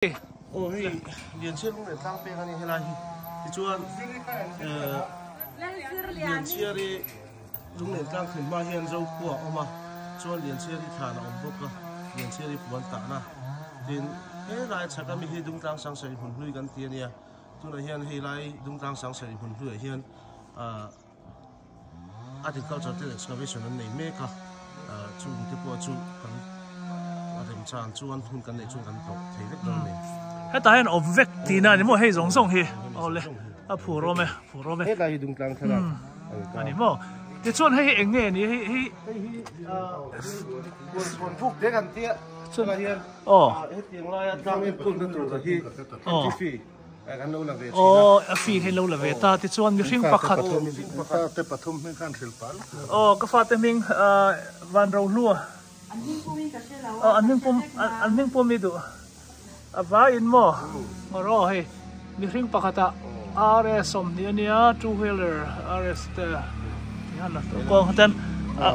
Aw hei Lianchhiar lung leh tlang pek a ni helai hi tichuan eh Lianchhiar hi lung leh tlang thlen hma hian Zokhua a awm a chuan Lianchhiar hi thlan a awm bawk a Lianchhiar hi puan tahna tin helai chhak ami hi Dungtlang Sangsari hmun hlui kan ti a nia tunah hian hei lai Dungtlang Sangsari hmun hluiah hian ah Agriculture ten excavation an nei mek a, chung te pawh chu kan a remchan chuan hun kan neih chuan kan tlawh thei vek dawn a ni. Hetah hian awm vek tihna a ni maw hei zawng zawng hi awle a phur awm e phur awm e. Hetlai hi Dungtlang thlalak a ni ta. A ni maw tichuan hei hi eng nge ni hei hi. Hei hi Huanchhuan buk te kan tia chutah hian hetiang laia tlang enkawlna tur hi entry fee. Aw a fee hi lo la ve ta tichuan mihring pakhat Ka fate pathum hming khan hrilh pah lawk lo. Aw ka fate hming Van Rohlua Aw an hming pum an hming pum i duh a vaiin maw ngawr aw hei mihring pakhata RS 20 ania two wheeler RS te kawng ten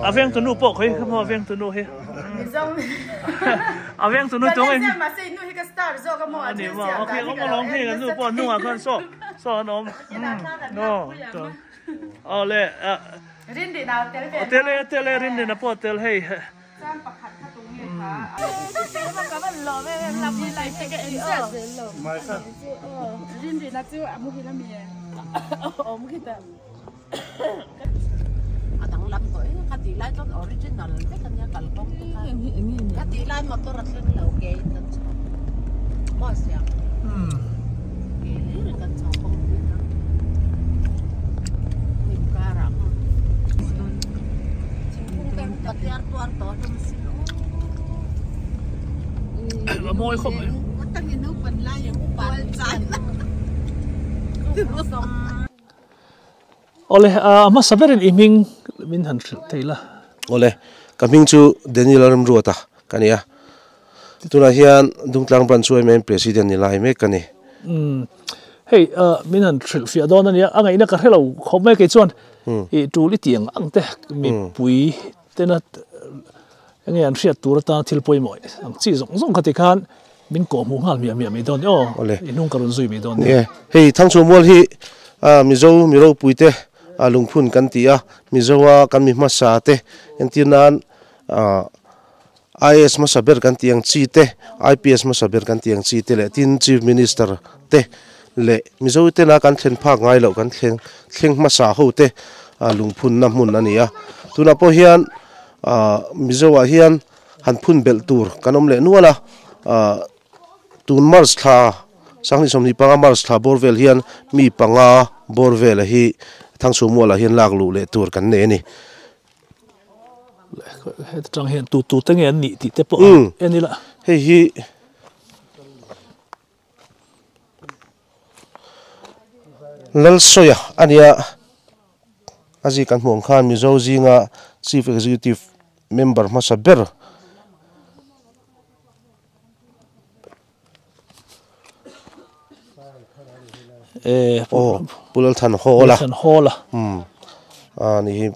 a veng tunu pawh khawi kha maw a veng tunu hi a veng tunu tung in ani maw okay awm alawm hei kan nu pawh hnungah khan saw saw an awm aw chuan aw le tel e tel e Rinrina pawh tel hei A dang lam tawh e ka tih lai chuan original vek a nia kalkawng te kha ka tih lai motor a thleng lo ke in kan chho maw siam ke hlir in kan chho kawng pui kha hnim karah maw thingkung te ka tiar tuar tawh hlawm sin aw a mawi khawp mai Awle, a hmasa berin i hming min han hrilh thei la. Awle, ka hming chu Daniel Ramruata ka ni a. Tunah hian Dungtlang Branch YMA President ni lai mek ka ni. Umm, hei min han hrilh fiah dawn a nia, a ngaihna ka hre lo khawp mai kei chuan i tul i tih ang ang te mipui tena enge an hriat tur atana thil pawimawh ang chi zawng zawng kha tikhan min kawh hmuh nghal miah miah mai dawn aw i hnung ka rawn zui mai dawn nia. Hei Thangchhuah mual hi Mizo mi ropui te lungphun kan ti a, Mizo a kan mi hmasa te entir nan IAS hmasa ber kan tih ang chi te, IPS hmasa ber kan tih ang chi te leh tin Chief Minister te leh Mizo tena kan thlen phak ngai loh kan thleng thleng hmasa ho te lungphunna hmun a ni a. Tunah pawh hian Mizo ah hian han phun belh tur kan awm leh nual a, tun March thla sanghnih 25 March thla bawr vel hian mi panga bawr vela hi Thangchhuah mualah hian lak luh leh tur kan nei a ni. Heta tang hian tu tu te nge an nih tih te pawh an en ila. Hei hi Lalsawia a nia, a zi kan hmuh ang khan Mizo zinga Chief Executive Member hmasa ber. Aw Pu Lalthan Hawla Lalthan Hawla umm a ni hi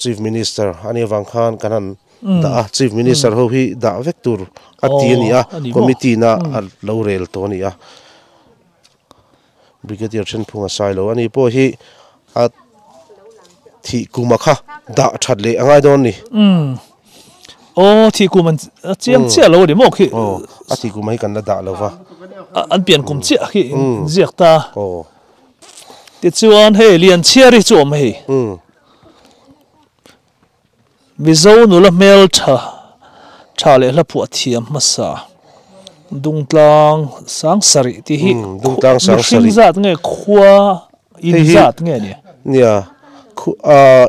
Chief Minister a nih avang khan kan han dah a Chief Minister ho hi dah vek tur a ti a ni a committee na a lo rel tawh a ni a Brigadier Thenphunga Sailo a ni pawh hi a thih kuma kha dah that leh a ngai dawn a ni. Aw thih kum an chiang chiah lo a ni maw khi. Aw a thih kum hi kan la dah lo va. An pian kum chiah khi inziak ta. Aw. Tichuan hei Lianchhiari chu awm hei. Mizo nula hmel tha tha leh hla phuah thiam hmasa Dungtlang sang sarih tih hi mihring zat nge khua in zat nge ni? Nia,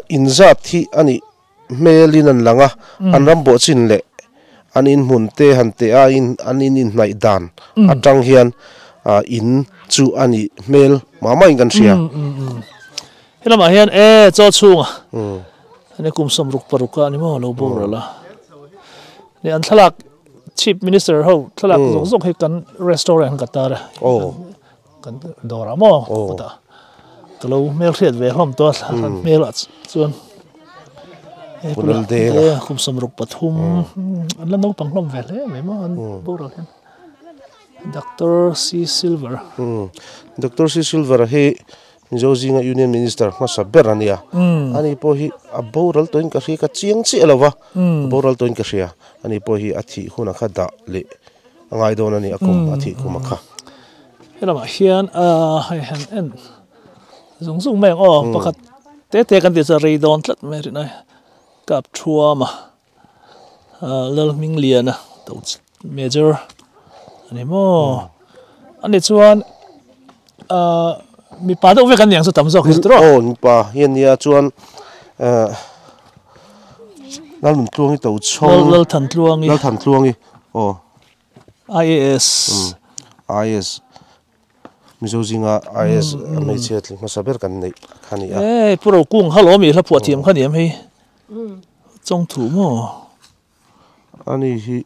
in zat hi a nih hmelin an lang a, an ram bawh chin leh an in hmun te han teh a an in inhnaih dan atang hian in chu a nih hmel mah mahin kan hria. Helamah hian e chaw chhunga ani kum 66 a ni maw lo boral a ni an thlalak chief minister ho thlalak zawk zawk hi kan restaurant ka tar a kan dawrah maw kawtah ka lo hmel hriat ve hlawm tawh a an hmelah chuan kum 63 an la naupang hlawm ve hle mai maw an boral hian. Doctor C Silver. Doctor C Silver hi Mizo zinga Union Minister hmasa ber a nia. Ani pawh hi a boral tawhin ka hria, ka chiang chiah lo va, a boral tawhin ka hria. Ani pawh hi a thih hunah kha dah leh a ngai dawn a ni, a kum a thih kum a kha. Helamah hian hei han en zung zung mai ang aw, pakhat te te kan tih chuan rei dawn tlat mai rinai kap thuam a. Lalhmingliana to major a ni maw ani chuan ahh mipa deuh vek an ni ang chu tam zawk hi chu tawh aw mipa hi ania chuan ehh Lalnuntluangi to chhawng Lalthantluangi Lalthantluangi aw IAS IAS Mizo zinga IAS hmeichhia tling hmasa ber kan neih kha ni a. Hei Pu Rokung halo ami hla phuah thiam kha ni em hei Chawngthu maw? Ani hi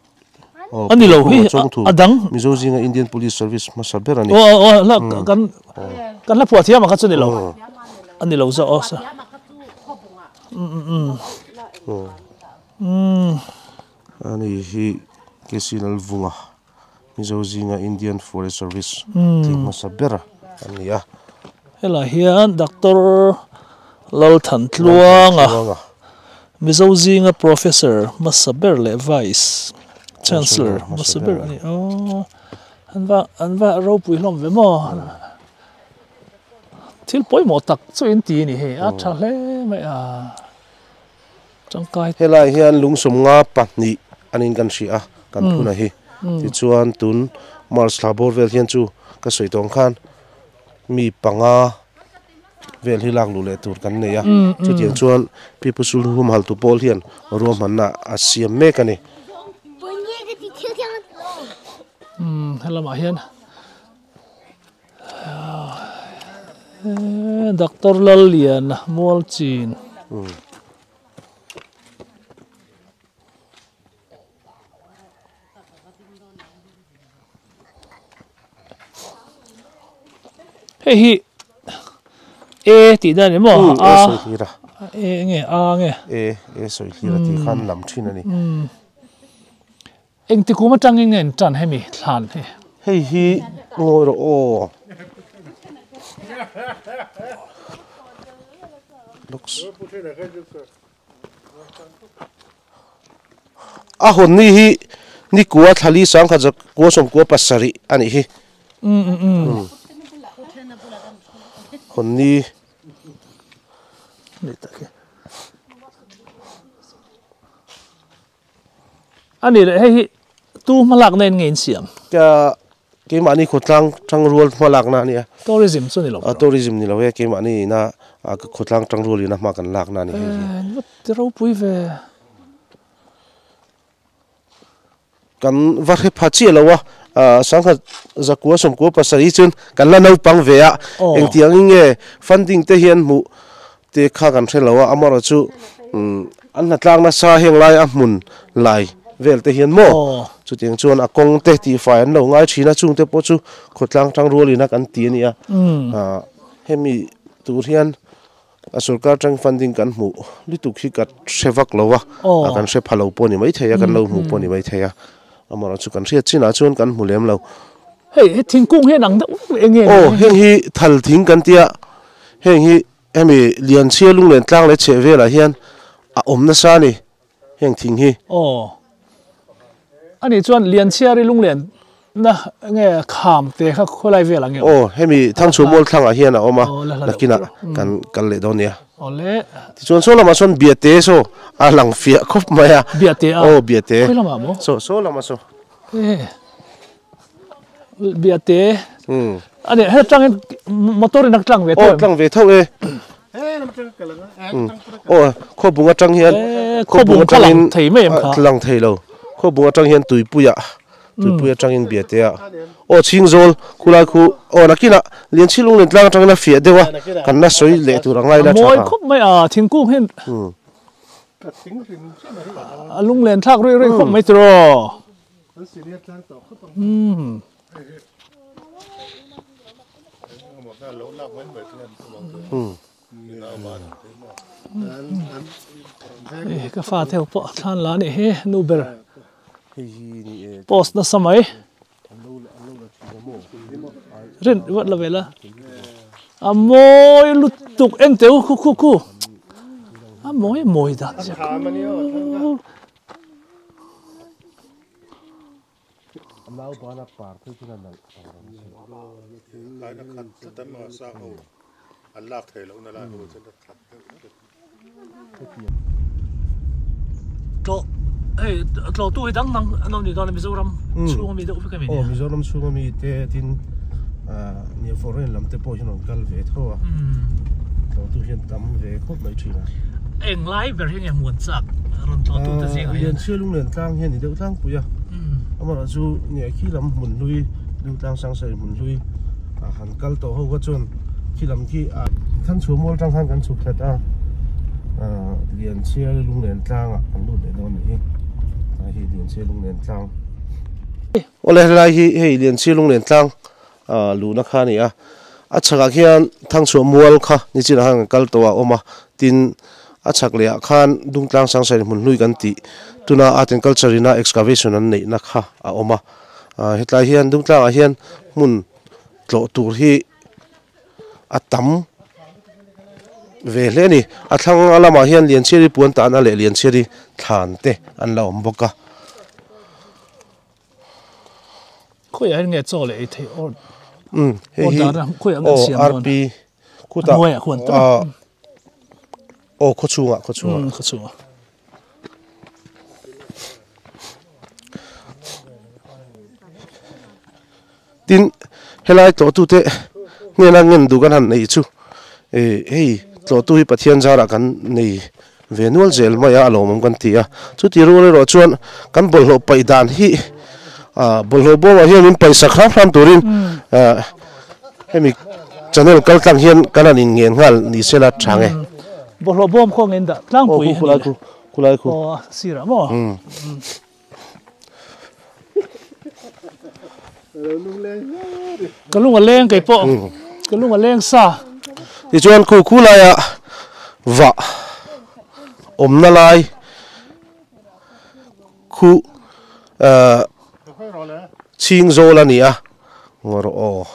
aw Ani lo hi a dang Mizo zinga Indian Police Service hmasa ber a ni. Aw aw hla kan kan hla phuah thiam ang kha chu ni lo ani lo zawk aw sa. Ani hi KC Lalvunga. Mizo zinga Indian Forest Service tling hmasa ber a ni a. Helai hian Doctor Lalthantluanga, Mizo zinga Professor hmasa ber leh Vice Chancellor hmasa ber a ni. Aww an va an va ropui hlawm ve maw? Thil pawimawh tak chu in ti a ni hei, a tha hle mai a. Tangkai. Helai hian lungsawmnga pahnih anin kan hria a, kan phuna hi. Tichuan tun March thla bawr vel hian chu ka sawi tawng khan mi panga vel hi lak luh leh tur kan nei a. Chutiang chuan Pi Pu Sul humhaltu pawl hian ruahmanna a siam mek a ni. Helamah hian Doctor Lalliana Mualchin. Hei hi E tih dan a ni maw? A sawi hlir a. E nge A nge? E E sawi hlir a tih khan lam thin a ni. Engti kum atangin nge in tan hemi thlan hi? Hei hi ngawi rawh aw. Looks. A hawn ni hi ni kua thlali sangkhat za kua sawmkua pasarih a nih hi. Hawn ni. A ni leh, hei hi tu hmalakna in nge in siam? Ka keimahni khawtlang tangrual hmalakna a nia. Tourism chu ni lo. Tourism ni lo e, keimahni ina khawtlang tangrual ina hma kan lakna a ni hei hi. Eh, va ti ropui ve. Kan va hre pha chiah lo a, sangkhat zakua sawmkua pasarih chuan kan la naupang ve a, engtiang in nge funding te hian hmuh te kha kan hre lo a, amaherawhchu an hnatlak nasa heng lai a hmun lai vel te hian maw chutiang chuan a kawng te tihfai an lo ngai thin a, chungte pawh chu khawtlang tang rualin a kan ti a ni a, hemi tur hian A sorkar tang funding kan hmuh lutuk hi ka hre vak lo a, kan hre pha lo pawh a ni maithei a, kan lo hmuh pawh a ni maithei a, amaherawhchu kan hriat chinah chuan kan hmu lem lo. Hei he thingkung hian ang deuh vek eng nge ni? Aw, heng hi thal thing kan tia, heng hi hemi Lianchhia lunglen tlang leh chheh velah hian a awm nasa a ni, heng thing hi. Aw, ani chuan Lianchhiari lunglen na nge kham te kha khawlai vel ang nge? Aw, hemi Thangchhuah mual thlangah hian a awm a, nakinah kan kal leh dawn nia. Aw le. Tichuan saw lamah sawn Biate saw a lang fiah khawp mai a. Biate a? Aw, Biate. Khawi lamah maw? Saw, saw lamah saw. E, Biate. Ani he tangin motor in a tlang ve tho em? Aw, tlang ve tho e. Aw, khawbung atang hian khawbung atangin thei mai em kha? Lang thei lo. Khawbung atang hian tuipuiah tuipui atangin Biatea aw chhingzawl khulai khu aw nakinah Lianchhi lunglen tlang atangin a fiah deuh a kan la sawi leh tur a ngai la tha. A mawi khawp mai a thingkung hian a lunglen thlak rui rui khawp mai tiraw. Ka fa theuh pawh thlan la a nih hi nu ber post nasa mai. Rin wat la vela. A mawi lutuk en teu khu khu khu. A mawi mawi dan zia. Nau bana par thei chu nan Lai na khat tlat a sang ho an lak thei loh na lai ho chuan a khat deuh deuh. Tlo hei tlo tu hi dang dang an awm ni dawn a Mizoram chhung ami deuh vek a mi nia. Aw Mizoram chhung ami te tin nia foreign lam te pawh hian rawn kal ve tho a tlo tu hian tam ve khawp mai thin a. Eng lai ber hi nge hmuan chak rawn tlo tu te zingah hian. Lianchhia lunglen tlang hian ni deuh tlangpui a. Amaherawh chu nia khi lam hmun hlui Dungtlang Sangsai hmun hlui a han kal tawh ho kha chuan khi lam khi a Thanchhuah mual tang khan kan chhuk thlat a Lianchhia lunglen tlangah kan lut leh dawn a nih hi tlai hi Lianchhia lunglen tlang Awle helai hi hei Lianchhia lunglen tlang luhna kha a ni a a chhakah khian Thangchhuah mual kha nichinah khan kan kal tawh a awm a tin A chhak leh ah khan Dungtlang Sangsai hmun hlui kan tih tuna Art and Culture ina excavation an neihna kha a awm a. Hetlai hian Dungtlang ah hian hmun tlawh tur hi a tam ve hle a ni. A thlang lamah hian Lianchhiari puan tahna leh Lianchhiari thlan te an la awm bawk a. Khawiah hian nge chaw leh ei theih or Umm hei hi order a khawiah nge an siam dawn? RP khutah A hnuaiah khuan ta. Aw khaw chhungah khaw chhungah. Umm khaw chhungah. Tin helai tlawhtute hnena ngen duh kan han neih chu eh hei tlawhtu hi Pathian zarah kan nei ve nual zel mai a a lawmawm kan ti a chuti rual erawh chuan kan bawlhhlawh paih dan hi ah bawlhhlawh bawmah hian min paih sak hram hram turin ah hemi channel kal tlang hian kan han inngen nghal ni se la tha nge. Bawlhhlawh bawm khaw nge in dah tlangpui a ni le. Khulai khu. Aw sirah maw. Ka lung a leng kei pawh ka lung a leng sa. Tichuan khu khu laia vah awmna lai khu ahh chhing zawl a ni a ngawrh aw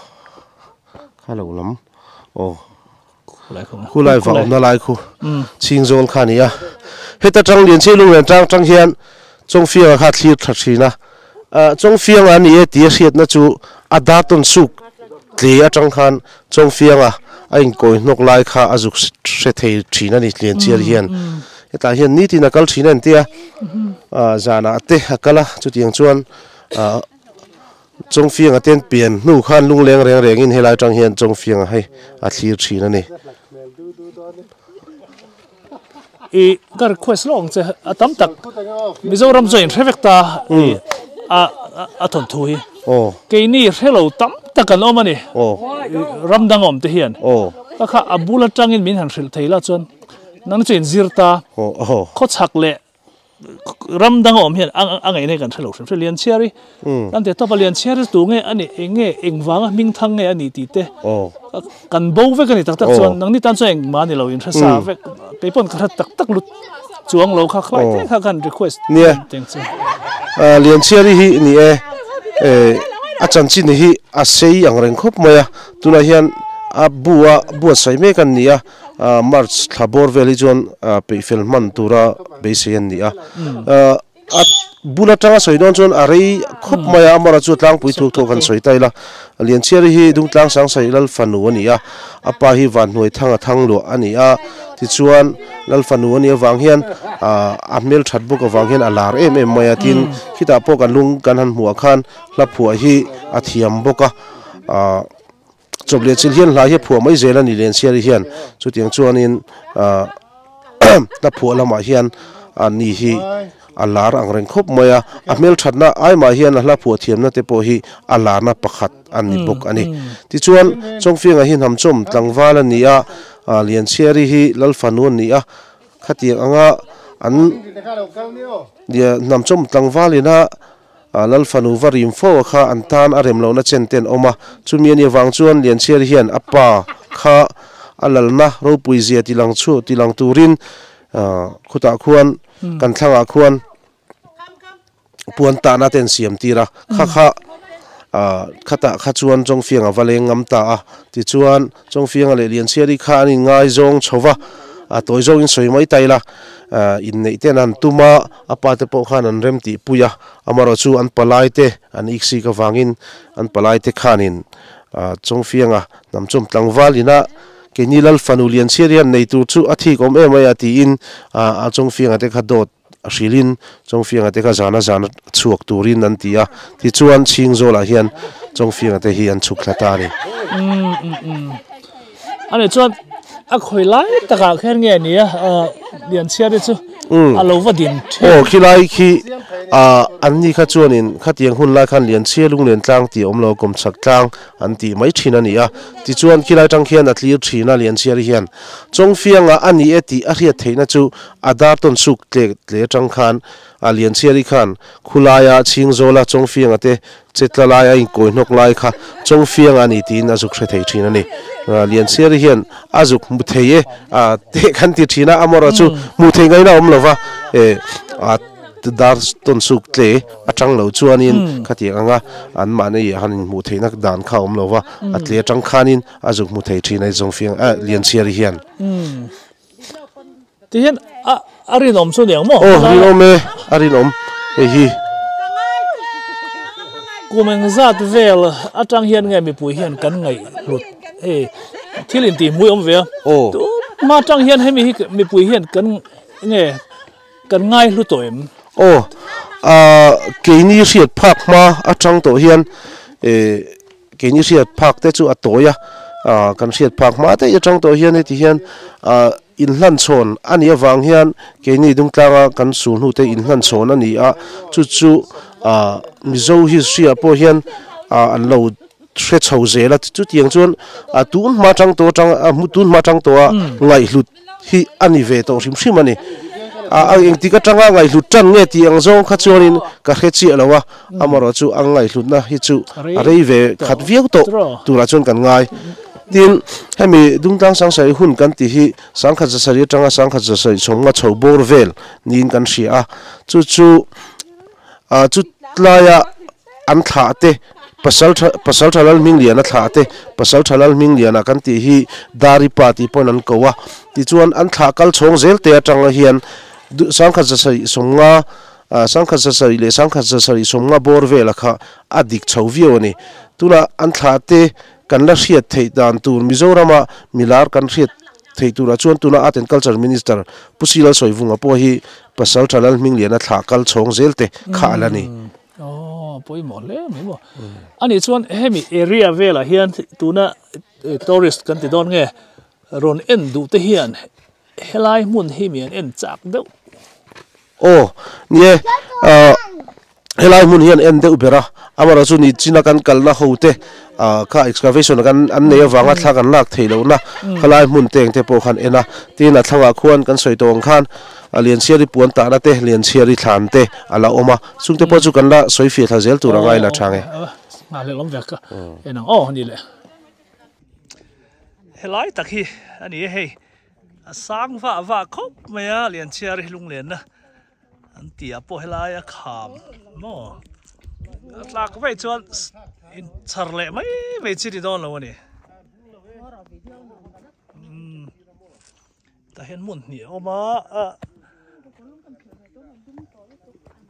kha lo lam aw. Khu lai vah awmna lai khu chhing zawl kha a ni a. Heta tang Lianchei Lunglen tang tang hian Chawngfianga kha a thlir tha thin a. Chawngfianga a ni e tih a hriatna chu a dartawn suk tle atang khan Chawngfianga a inkawi hnawk lai kha a zuk hre thei thin a ni Lianchiar hian. Hetah hian nitin a kal thin a intia zanah te a kal a chutiang chuan Chawngfianga ten pian hnu khan lungleng reng rengin helai atang hian Chawngfianga hei a thlir thin a ni. I ka request lawk ang che a tam tak Mizoram chu a inhre vek ta a a thawnthu hi keini hrelo tam tak an awm a ni ram dang awm te hian ka kha a bul atangin min han hrilh thei la chuan nang chu inzir ta khawchhak leh Ram dang a awm hian a ngaihna hi kan hre lo hrim hrim. Lianchhiari kan ti tawp a, Lianchhiari chu tu nge a nih, eng nge, eng vanga hming thang nge a nih tih te kan bo vek a ni tak tak chuan nangni tan chuan engmah a ni lo in hre sa vek. Kei pawn ka hre tak tak lut chuang lo kha khlai te kha khan request teng chu. Nia, Lianchhiari hi ni e, a chanchin hi a sei ang reng khawp mai a, tunah hian a bu a buatsaih mek an ni a. March thla bawr vel hi chuan peihfel hman tura beisei an ni a. A bul atanga sawi dawn chuan a rei khawp mai a, amara chu tlangpui thuk thuk han sawi ta ila. Lianchhiari hi Dungtlang Sangsaih Lalfanu a ni a, a pa hi Vanhnuai Thanga Thangluah a ni a, tichuan Lalfanu a nih avang hian a hmelthat bawk avang hian a lar em em mai a, tin khitah pawh kan lung kan han hmuh ah khan hla phuah hi a thiam bawk a. Chawp leh chilh hian hla hi a phuah mai zel a ni Lianchhiari hian chutiang chuanin ah hla phuah lamah hian a ni hi a lar ang reng khawp mai a, a hmelthatna ai mah hian a hla phuah thiamna te pawh hi a larna pakhat a ni bawk a ni. Tichuan Chawngfianga hi hnamchawm tlangval a ni a, Lianchhiari hi Lalfanu a ni a, khatiang anga an hnamchawm tlangvalina Lal fanu va rim fo a kha an tan a rem lohna chen te an awm a, chumi a nih avang chuan Lianchhiari hian a pa kha a lalna ropui zia ti lang chhuah ti lang turin khutah khuan kan thlangah khuan puan tahna te an siam tir a, kha kha. Ah khatah kha chuan Chawngfianga va leng ngam ta a, tichuan Chawngfianga leh Lianchhiari kha an inngaizawng chho va, a tawi zawngin sawi mai ta ila, inneih ten an tum a, a pa te pawh khan an rem tih pui a, amaherawh chu an palai te an iksik avangin an palai te khanin Chawngfianga hnamchawm tlangval ina keini Lal fanu Lianchhiari han nei tur chu a thik awm em mai a tiin a Chawngfianga te kha dawt A hrilhin Chawngfianga te kha zana zana chhuak turin an ti a, tichuan Chhingzawlah hian Chawngfianga te hi an chhuk thla ta a ni. A nih chuan a khawi lai takah kher nge ni a, Lianchhiari chu a lo va din thin. Aw khilai khi an ni kha chuanin khatiang hun lai khan Lianchhia Lunglen tlang tih a awm lo, Kawmchhak tlang an tih mai thin a ni a. Tichuan khilai tang khian a tlir thin a Lianchhiari hian Chawngfianga a ni e tih a hriat theihna chu A dar tawn suk tlek tle atang khan a Lianchhiari khan khulaia Chhingzawla Chawngfianga te che tla lai a inkawi hnawk lai kha Chawngfianga a ni tiin a zuk hre thei thin a ni. Lianchhiari hian a zuk hmu thei e a teh kan ti thin a, amaherawh chu hmuh theih ngaihna a awm lo va, e a dar tawn suk tle atang lo chuanin khatiang anga anmahni han inhmuh theihna dan kha a awm lo va, a tle atang khanin a zuk hmu thei thin a Chawngfianga a Lianchhiari hian. Ti hian a a rinawm chu niang maw? Aw rinawm e, a rinawm hei hi. Kum engzat vel atang hian nge mipui hian kan ngaih hlut hei thil intih hmui awm ve a. Aw. Tun hma atang hian hemi hi mipui hian kan nge kan ngai hlu tawh em? Aw keini hriat phak hma atang tawh hian eh Keini hriat phak te chu a tawi a, kan hriat phak hma daih atang tawh hian heti hian inhlanchhawn a nih avang hian keini Dungtlanga kan sul hnu te inhlanchhawn a ni a, chu chu Mizo history ah pawh hian an lo hre chho zel a, chutiang chuan tun hma atang tawh atang tun hma atang tawha ngaihhlut hi a ni ve tawh hrim hrim a ni. A engtik atanga ngaihhlut tan nge tih ang zawng kha chuanin ka hre chiah lo a, amaherawh chu a ngaihhlutna hi chu a rei ve khat viau tawh turah chuan kan ngai. Tin, hemi Dungtlang Sangsarih hun kan tih hi sangkhat zasarih atanga sangkhat zasarih sawmnga chho bawr vel niin kan hria a, chu chu chu tlaia an thlah te pasal tha pasal tha Lalhmingliana thlah te pasal tha Lalhmingliana kan tih hi Dari pa tih pawhin an ko a tichuan an thlah kal chhawng zel te atanga hian sangkhat zasarih sawmnga sangkhat zasarih leh sangkhat zasarih sawmnga bawr vela kha a dik chho viau a ni tunah an thlah te kan la hriat theih dan tur Mizorama milar kan hriat Theih turah chuan tuna Art and Culture Minister Pu Sri Lalsawivunga pawh hi Pasal Tha Lalhmingliana thlah kal chhawng zel te kha a la ni. Aw, pawimawh hle mai maw. Anih chuan hemi area velah hian tuna tourist kan ti dawn nge rawn en duh te hian helai hmun hi mi an en chak deuh. Aw, ni e, Helai hmun hian en deuh ber a, amaherawh chu ni china kan kalna ho te kha excavation kan an nei avanga thla kan lak theih lohna khalai hmun te engte pawh khan en a, tin a thlangah khuan kan sawi tawh ang khan Lianchhiari puan tahna te Lianchhiari thlan te a la awm a, chungte pawh chu kan la sawi fiah thla zel tur a ngai la tha nge. Helai tak hi a ni e hei, a sang vah vah khawp mai a Lianchhiari lunglenna. An tih ah pawh helai a kham maw a tlak vaih chuan in chhar leh mai mai chi ni dawn lo a ni umm tah hian hmun hnih a awm a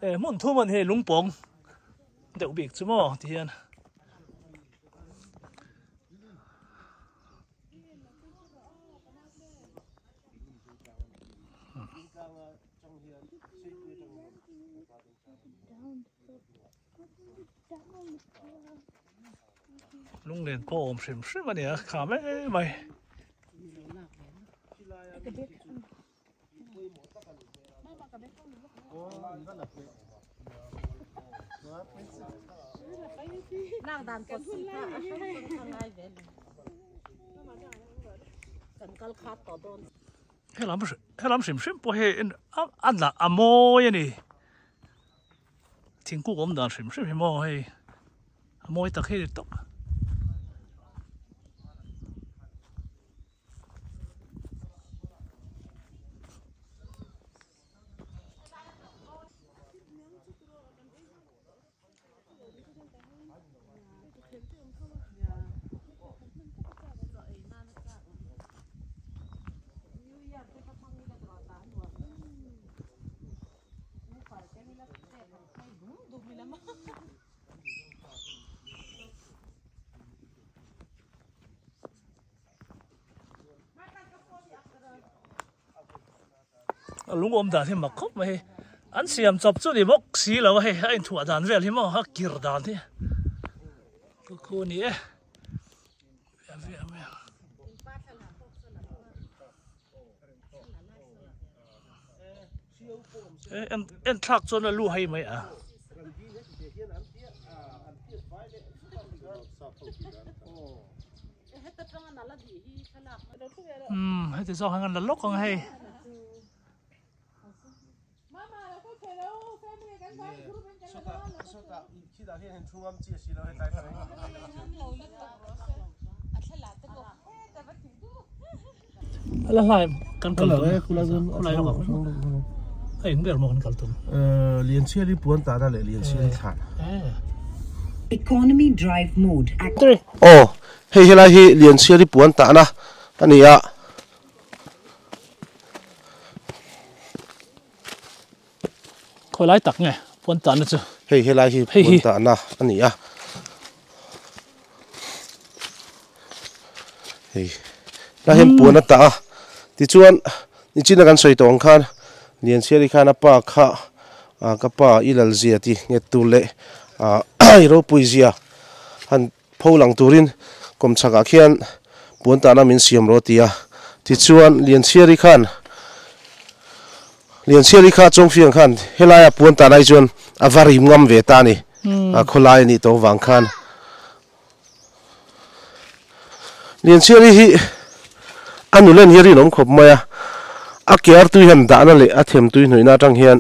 eh hmun thum a ni hei lungpawng deuh bik chu maw ti hian. Lunglen pawh awm hrim hrim a ni a kham em mai. Helam helam hrim hrim pawh hi en a a lah a mawi a ni thingkung awm dan hrim hrim hi maw hei a mawi tak hi a ni tawp. Lung awm dan hi mak khawp mai hei. An siam chawp chu ni bawk si lo a hei a inthuah dan vel hi maw a kir dan hi khu khu a ni e. En thlak chuan a lu hei mai a. Umm heti zawk hian kan la lawk ang hei. La hlai kan kal tum khulai lamah a eng ber maw kan kal tum. Lianchhiari puan tahna leh Lianchhiari thlan. Economy drive mode. Aw hei helai hi Lianchhiari puan tahna a ni a. Khawi lai tak nge puan tahna chu? Hei helai hi puan tahna a ni a. Hei helai hian puan a tah a. Tichuan nichina kan sawi tawh ang khan Lianchhiari khan a pa kha ka pa i lalzia ti nghet tur leh i ropui zia han Pho lang turin kawmchhakah khian puan tahna min siam rawh a ti a. Tichuan, Lianchhiari khan, Lianchhiari kha Chawngfiang khan helaia puan tahna hi chuan a va rim ngam ve ta a ni. Khawlai a nih tawh vang khan. Lianchhiari hi a nulen hi a rinawm khawp mai a. A ke artui han dahna leh a them tui hnawihna atang hian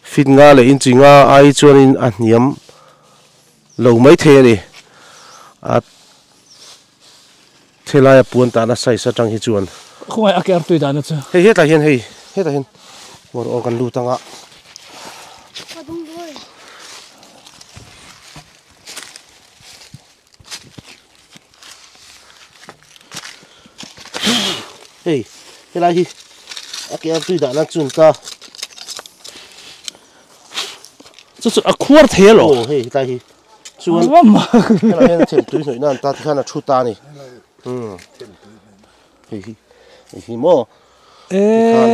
fit nga leh inchi nga ai chuanin a hniam Lo mai thei a ni. A thelaia puan tahna size atang hi chuan. Khawngaih a ker tui dahna chu. Hei hetah hian hei hetah hian motor aw kan lut anga. Hei helai hi a ker tui dahna chun ta. Chu chu a khuar thei alo. Aw hei hetlai hi chuan helai hian them tui hnawih nan ta tikhan a thu ta a ni. Umm hei hi hei hi maw tikhan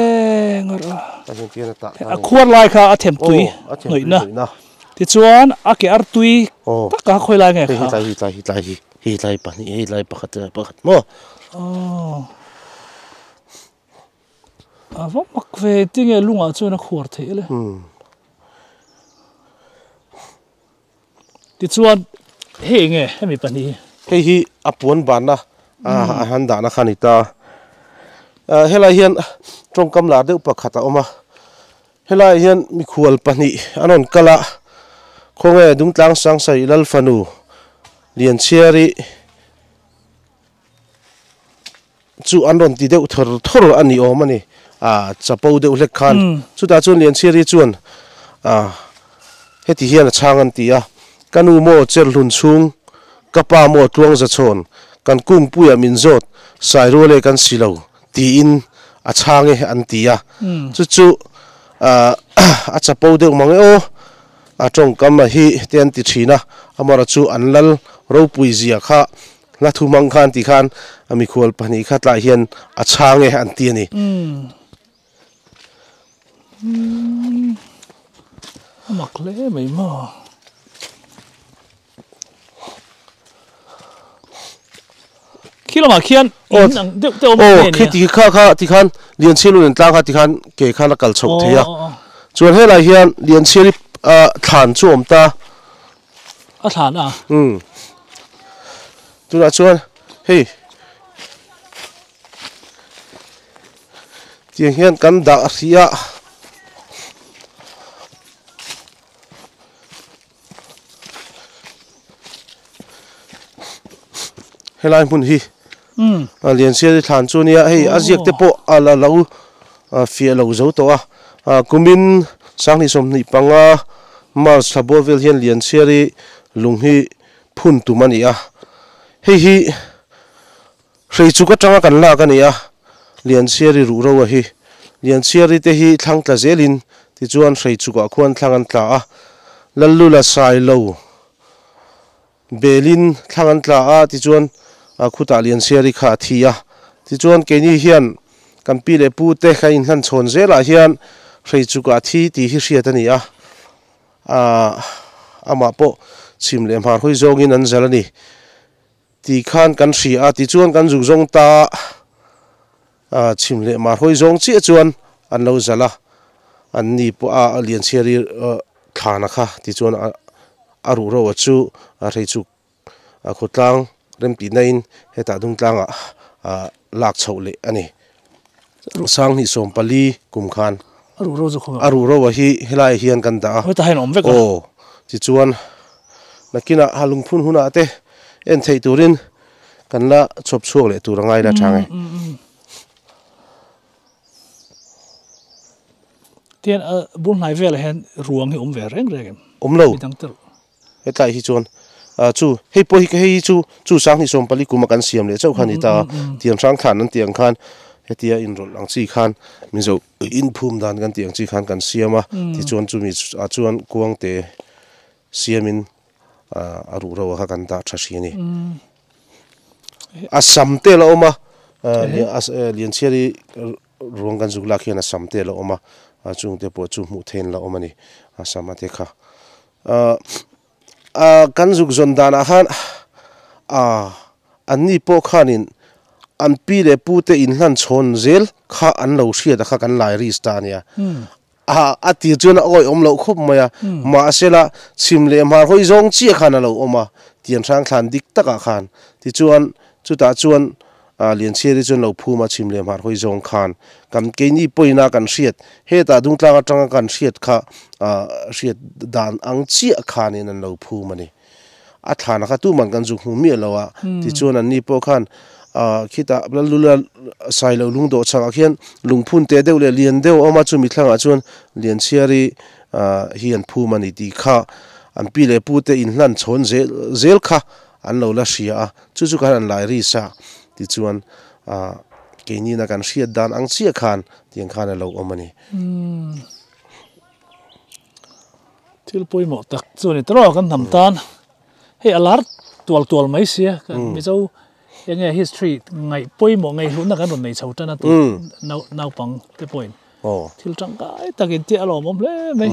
a hian tihian a tah ta a ni. A khuar lai kha a them tui hnawihna tichuan a ke ar tui taka khawi lai nge kha. Hei hetlai hi tlai hi tlai hi hei tlai pahnih hei tlai pakhat tlai pakhat maw. Aw. A va mak ve tinge lungah chuan a khuar theih le. Tichuan hei enge hemi pahnih hi. Hei hi a puan banna a han dahna kha a ni ta. Helai hian tawngkam lar deuh pakhat a awm a. Helaiah hian mikhual pahnih an rawn kal a, khawnge Dungtlang Sangsai Lalfanu Lianchhiari Chu an rawn ti deuh thawr thawr a ni awm a ni, a chapo deuh hlek khan. Chutah chuan Lianchhiari chuan heti hian a chhang an ti a, Ka nu maw Cherhlun chhung, ka pa maw Tluangzachhawn, kan kungpuiah min zawt, Sairual e kan si lo, tiin a chhang e an ti a. Chu chu a chapo deuh mang e aw, a tawngkam a hi te an ti thin a, amaherawhchu chu an lal ropui zia kha Hla thu hmang khan ti khan a mikhual pahnih kha tlai hian a chhang e an ti a ni. A mak hle mai maw. Khi lamah khian in ang deuh te awm nge nia. Aw khi ti kha kha ti khan Lianchhiar lu nen tlang kha ti khan ke khan a kal chhoh thei a. Chuan helai hian Lianchhiari thlan chu a awm ta. A thlan a. Umm. Tunah chuan hei tiang hian kan dah hrih a. Helai hmun hi a Liansiali thlan chu nia hei a ziak te pawh a la lo fiah lo zo tawh a kumin sanghnih sawmhnih panga March thla bawr vel hian Lianchhiari lung hi phun tum a ni a hei hi hreichuk atanga kan lak a ni a Lianchhiari ruhro a hi Lianchhiari te hi thlang tla zelin tichuan hreichukah khuan thlang an tla a Lallula Sailo Belin thlang an tla a, tichuan khutah Liansiari kha a thi a. Tichuan keini hian Kan pi leh pu te kha inhlan chhawn zelah hian hrei chukah thi tih hi hriat a ni a, aah amah pawh chhim leh hmar hawi zawngin an zal a ni tih khan kan hria a, tichuan kan zuk zawng ta a, chhim leh hmar hawi zawng chiah chuan an lo zal a, an ni pawh a Lianchhiari thlana kha tichuan a ruhro a chu a hrei chuk a khawtlang remtihna in hetah dungtlangah ah lak chhoh leh a ni. 2014 kum khan a ruh ro chu khaw a ruh ro a hi helai ah hian kan dah a hetah hian a awm vek a aw tichuan nakinah ha lungphun hunah te en theih turin kan la chhawp chhuak leh tur a ngai la tha nge. Tian a bul hnai velah hian ruang hi a awm ve reng reng em? Awm lo. Midang te ruh. Hetlai hi chuan chu hei pawh hi hei hi chu chu 2014 kuma kan siam leh chauh kha a ni ta a, tiang hrang thlan an tih ang khan hetia inrawlh ang chi khan Mizo inphum dan kan tih ang chi khan kan siam a, tichuan chumi ah chuan kuangte siamin a ruhro kha kan dah tha hri a ni. A sam te la awm a, Lianchhiari ruang kan zuk lak hian a sam te la awm a, chungte pawh chu hmuh theihin la awm a ni, a sam a te kha. Ahh kan zuk zawn danah khan ahh anni pawh khanin an pi leh pu te inhlan chhawn zel kha an lo hriat a kha kan lai risk ta a nia. Ahh a tir chuan a awih awm loh khawp mai a, mahsela chhim leh hmar hawi zawng chiah khan a lo awm a, tian hrang thlan dik takah khan. Tichuan chutah chuan A Lianchhiari chuan lo phum a chhim leh hmar hawi zawng khan kan keini pawina kan hriat hetah dungtlang atanga kan hriat kha hriat dan ang chiah khanin an lo phum a ni. A thlana kha tuman kan zuk hmu miah lo a, tichuan anni pawh khan khitah Lalula Sailo lungdawh chhakah khian lungphun te deuh leh lian deuh a awm a, chumi thlangah chuan Lianchhiari hi an phum a ni tih kha an pi leh pute inhlan chhawn zel kha an lo la hria a, chu chu khan an lai ri sa tichuan ah keinina kan hriat dan ang chiah khan tiang khan a lo awm a ni. Thil pawimawh tak chu a ni tawh kan hnam tan hei a lar tual tual mai sia kan Mizo eng nge history ngaih pawimawh ngaihluhna kan rawn nei chho tan a tih naupang te pawhin thil tangkai takin tih a lawmawm hle mai.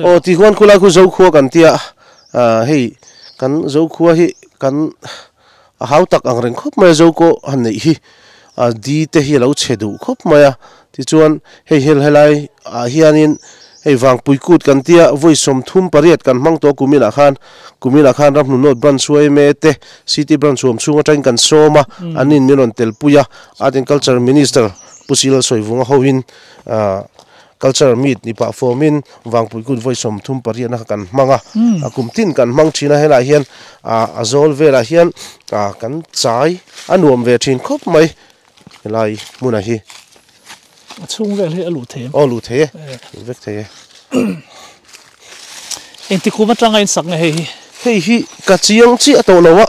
Aw tihuan khulai khu Zokhua kan tia hei kan Zokhua hi kan a hau tak ang reng khawp mai a Zokaw han neih hi a di te hi a lo chhe duh khawp mai a tichuan hei hel helai ah hianin hei Vangpui kut kan tia vawi 38 kan hmang tawh kuminah khan kuminah khan Ramhnu North Branch yma te City Branch huam chhung atangin kan sawm a an in min rawn telpui a Art and Culture Minister Pu Silal Sawivunga hoin Culture meet ni pah fawmin Vangpui kut vawi 38 na kha kan hmang a, a kum tin kan hmang thin a, helaiah hian a zawl velah hian kan chai a nuam ve thin khawp mai helai hmunah hi. A chhung vel hi a luh thei em? Aw luh thei e, luh vek thei e. Engti kum atanga in sak nge hei hi? Hei hi ka chiang chiah tawh lo a,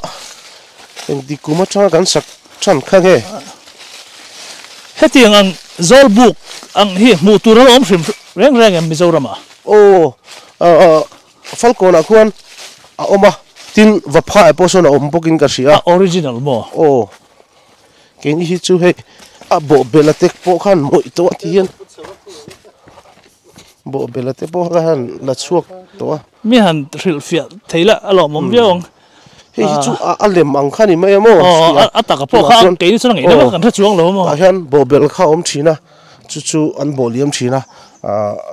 engti kum atanga kan sak Than kha nge? Hetiang ang zawl buk ang hi hmuh tur a lo awm hrim reng reng em Mizoramah? Aw, Falkawnah khuan a awm a, tin Vaphai pawh sawn a awm bawkin ka hria. A original maw? Aw, keini hi chu hei a bawhbel a tek pawh khan mawih tawh a ti hian bawhbel a te pawh khan la chhuak tawh a. Mi han hrilhfiah thei la a lawmawm viau ang. Hei hi chu a lem ang kha ni mai a maw? Aw, a taka pawh kha keini chuan a ngaih deuh a, kan hre chuang lo a maw? Tah hian bawhbelh kha a awm thin a, chu chu an bawh liam thin a,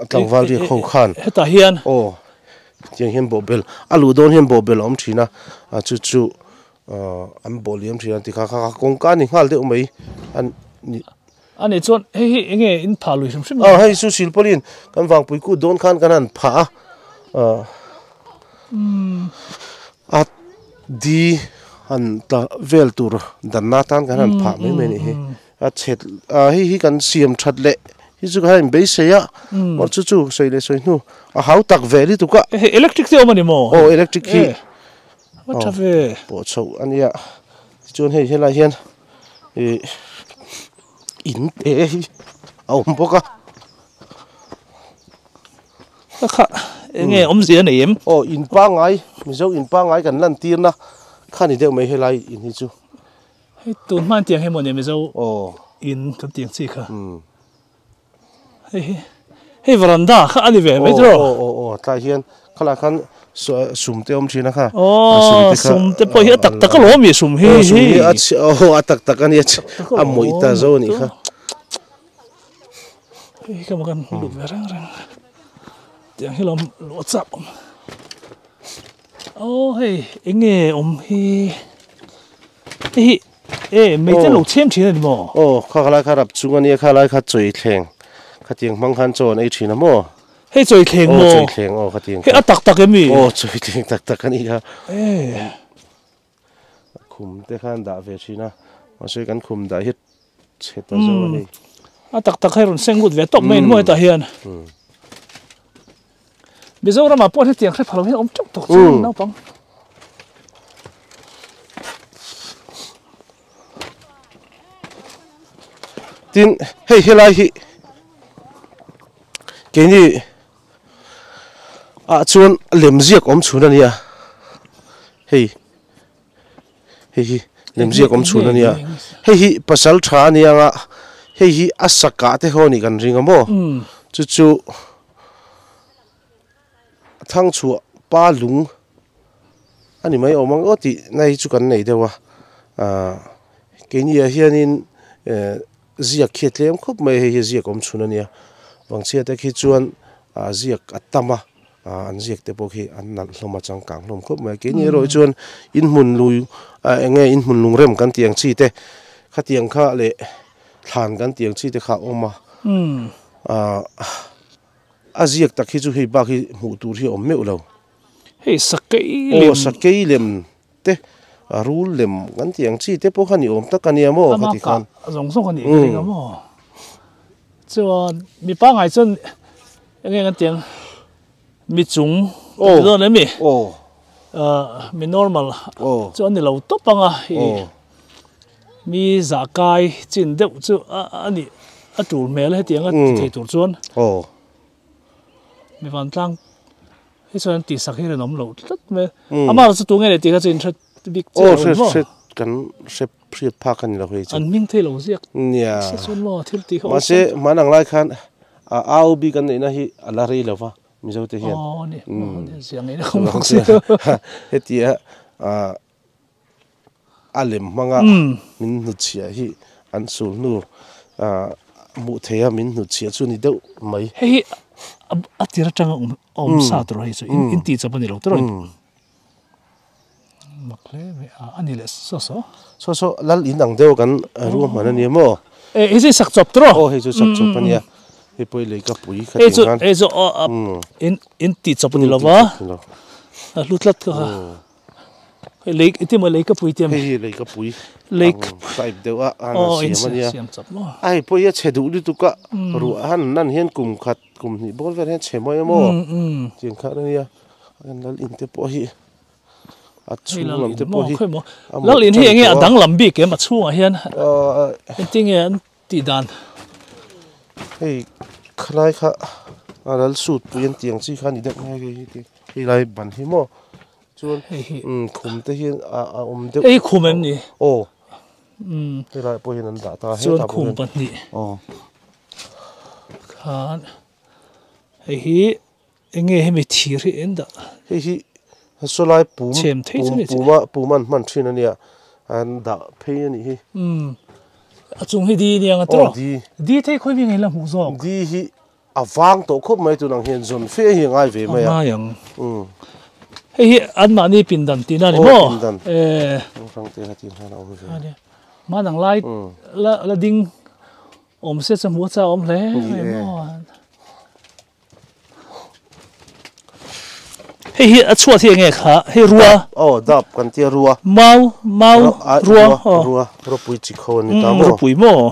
tlangval riak ho khan. Hetah hian. Aw, tiang hian bawhbelh, a luh dawn hian bawhbelh a awm thin a, chu chu an bawh liam thin a, tikha kha kawngka a ni nghal deuh mai a ni. A nih chuan hei hi enge in phah lui hrim hrim a? Aw, hei chu silpawlin kan vangpui kut dawn khan kan han phah a, a di han tla vel tur danna atan kan han phah mai mai a nih hi. A chhet a hei hi kan siam that leh hi chu kan han inbeisei a, mawh chu chu sawi leh sawi hnu a hau tak ve lutuk a. Hei electric te awm a ni maw? Aw electric hi. A tha ve. Pawh chhoh a nia, tichuan hei helai hian. Ih in te hi a awm bawk a. Ka kha eng nge awmzia a nei em? Aw in pangngai Mizo in pangngai kan lan tirna kha ni deuh mai helai in hi chu. Hei tun hma in tiang hi maw nia Mizo aw in kan tiang chi kha hei hi hei veranda kha ani ve mai tro o o o tlai hian khala khan sum te awm thin a kha o sum te pawh hi a tak tak alawm mi sum hi sum hi a o a tak tak ani a mawih ta zo ani kha hei ka makan lut ve reng reng tiang hi lawm luah chak awm o hei enge awm hi hei e mei te lo chhem thin ani maw o kha khalai kha rap chung ani kha lai kha chawi thleng khatiang hmang khan chaw an ei thin a maw hei chawi thleng maw chawi thleng aw khatiang hei a tak tak emi aw chawi thleng tak tak ani kha e khum te khan dah ve thin a mahse kan khum dah hi chhe ta zo ani a tak tak hei rawn seng lut ve tawp mai maw hetah hian Mizoram ah pawh hetiang hre phalo hian awm teuh tawk chu naupang tin hei helai hi keini ah chuan lemziak awm chhun ania hei hei hi lemziak awm chhun ania hei hi pasal tha ania nga hei hi a sakah te ho ni kan ring a maw chu chu thang chhuah pa lung ani mai awm ang aw tih na hi chu kan nei deuh a ah keini ah hianin eh ziak khi a tlem khawp mai hei hi ziak awm chhun ania vangchhia te khi chuan ah ziak a tam a ah an ziak te pawh khi an nalh hlawm a changkang hlawm khawp mai keini erawh hi chuan inhmun lui ah eng nge inhmun lungrem kan tih ang chi te khatiang kha leh thlan kan tih ang chi te kha a awm a ah a ziak tak hi chu hei bak hi hmuh tur hi a awm meuh lo. Hei sakei lem. Aw sakei lem te rul lem kan tih ang chi te pawh kha ni awm tak a nia maw ka ti khan. Ama kah zawng zawng a nih ka ring a maw. Chuan mi pangngai chuan eng nge kan tih ang mi chung ka ti dawn em mi? Aw. Mi normal chu a ni lo tawp ang a i mi zah kai chin deuh chu a nih a tul hmel a hetiang a ti thei tur chuan. Aw. Mi vantlang hi chuan an tihsak hi rinawm loh tlat mai a. Amah chu tunge leh tih kha chu in hre bik chiah lo maw? Aw hre kan hre hriat phak a ni lo hei chu. An hming thei lo ziak nia se chuan maw thil tih kha mahse hman ang lai khan a au bik an neihna hi a la rei lo va Mizo te hian. Aw ni zia ngei na khawm bawk si. Hetia a lem hmanga min hnutchhiah hi an sul hnu hmuh thei a min hnutchhiah chu ni deuh mai. Hei hi a tir atanga awm sa tur hei chu in tih chawp a ni lo tawrh mak hle mai a a ni leh saw saw. Saw saw lal in ang deuh kan ruahman a ni maw? E hei chu sak chawp tawrh aw hei chu sak chawp a nia hei pawh i lei ka pui kha hei chu hei chu in tih chawp a ni lo va a hlu tlat ka kha. Hei lei iti maw lei ka pui te hei hi lei ka pui lei type deuh a an siam ania siam chap maw a hei pawh hi a chhe duh lutuk a ruah han nan hian kum khat kum hnih bawr vel hian chhe mawi emaw tiang khan ania an lal in te pawh hi a chhung lam te pawh hi lal in hi enge a danglam bik em a chhungah hian engtinge an tih dan hei khalai kha a lal suit pui an tih ang chi kha a ni deuh mai hei hi hei lai ban hi maw Chuan khum te hian a awm deuh. Hei khum em ni? Aw. Helai pawh hian an dah ta a. Chuan khum pahnih. Aw. Khan hei hi enge hemi thir hi en dah. Hei hi sawlai pum pum pum an hman thin ania an dah phei anih hi. A chung hi di aniang a tawh. Aw di. Di thei khawi mi ngei la hmuh zawk. Di hi A vang tawh khawp mai tunang hian zawn fe hi a ngai ve mai a. A ngai ang. Hei hi anmahni pindan tihna a ni maw? Aw pindan. Hrang te kha tin khan a awm ve. Hmanang lai la ding awm se chu hmuh a chak awm hle mai maw? Hei hi a chhuat hi enge kha? Hei rua. Aw dap kan tia rua. Mau mau rua. Rua ropui chi kho a ni ta maw? Ropui maw?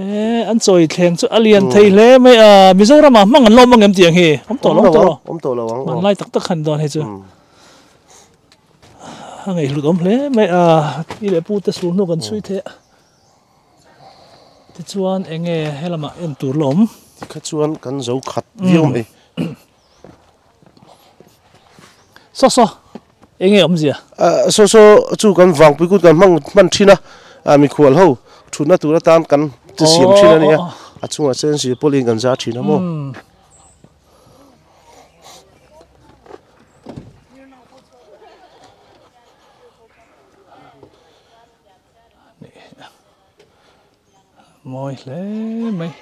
E an chawi thleng chu a lian thei hle mai a, Mizoram ah hmang an lawm ang em tih ang hi? Awm tawh lo awm tawh lo. Awm tawh lo ang. Hmanlai tak tak khan dawn hei chu. A ngaihhlut awm hle mai a, pi leh pu te sul hnu kan chhui thei a. Tichuan eng nge helamah en tur la awm? Tikha chuan kan zo khat viau mai. Saw saw eng nge awmzia? Saw saw chu kan vangpui kut kan hmang hman thin a, mikhual ho Thutna tur atan kan chi siam thin a nia a chungah chuan silpawlin kan zar thin a maw. Mawi hle mai.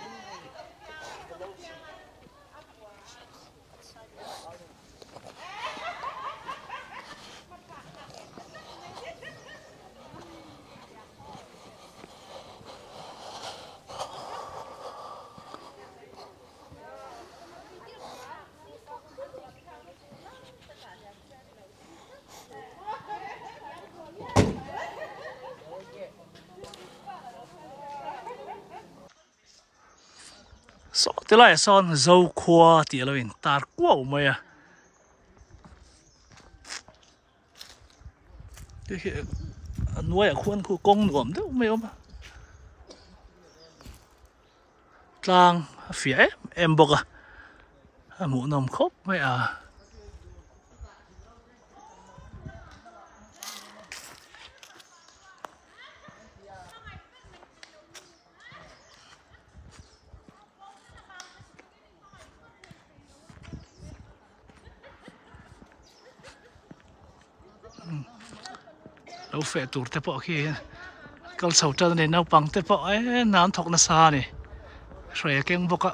Saw ti laiah sawn Zokhua tih a lo intar kuau mai a. Hei hi a hnuaiah khuan khu kawng nuam deuh mai a awm a. Tlang a fiah em em bawk a, a hmuhnawm khawp mai a. Lo feh tur te pawh khi kal chho tan a ni naupang te pawh eee hna an thawk nasa a ni hruai a keng bawk a.